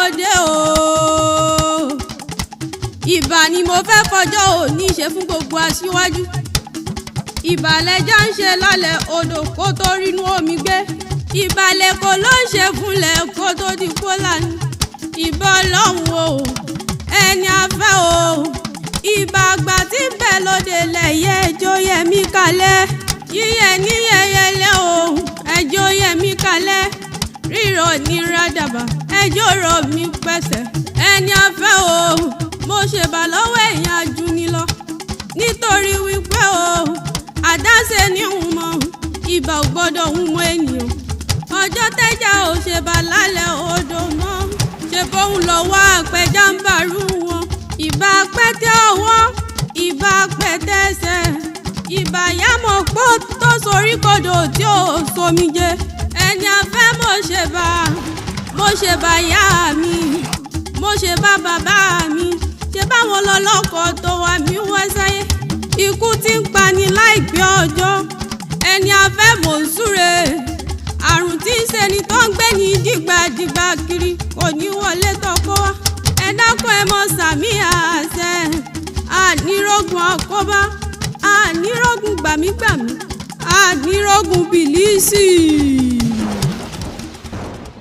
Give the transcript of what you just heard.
Lóde o. Ìbà ni mo fẹ́ fọjọ́ òní ṣe fún gbogbo aṣíwájú. Ìbàlẹ̀já ń ṣe lálẹ́ odò kó tó rínú omi gbé. Ìbàlẹ̀ kò ló ń ṣe fúnlẹ̀ kó tó di kólà ní. Ìbà Ọlọ́run o, ẹni afẹ́ o. Ìbà àgbà tí ń bẹ lóde lẹ̀yẹ, ẹjọ́ yẹmí kalẹ̀. Yíyẹ ní yẹyẹlé o, ẹjọ́ yẹmí kalẹ̀. Rírọ̀ ní rádàbà, ẹjọ́ rọ̀ mí pẹ̀sẹ̀. Ẹni afẹ́ o, mo ṣèbà lọ́wọ́ ẹ̀yìn ajúni lọ. Nítorí wípé o, àdáṣe ní ń mọ, ìbà ò gbọ́dọ̀ ń mọ ènìyàn. Ọjọ́ tẹ́jà ò ṣèbà lálẹ́ odò mọ́, ṣe bóun lọ́wọ́ àpẹja ń bàrú wọn. Ìbà pẹ́tẹ́ ọwọ́, ìbà pẹ́tẹ́ ẹsẹ̀, ìbà yámọ̀ pọ̀ tó sorí kodò tí ò somi jẹ. Ẹni afẹ́, mo ṣèbà, mo ṣèbà yá mi, mo ṣèbà bàbá mi, ṣe báwọn lọlọ́kọ̀ tó wà mí wá sáyé. Ikú tí ń pani láìpẹ́ ọjọ́, ẹni afẹ́, mò ń súre. Àrùn tí ń ṣe ni tó ń gbé ní dìgbàdìgbà kiri kò ní wọlé tọkọ wá. Ẹ dákun, ẹ mọ sàmí àṣẹ. Ànírógun àkóbá, ànírógun gbàmígbàmí, ànírógun bìlísì.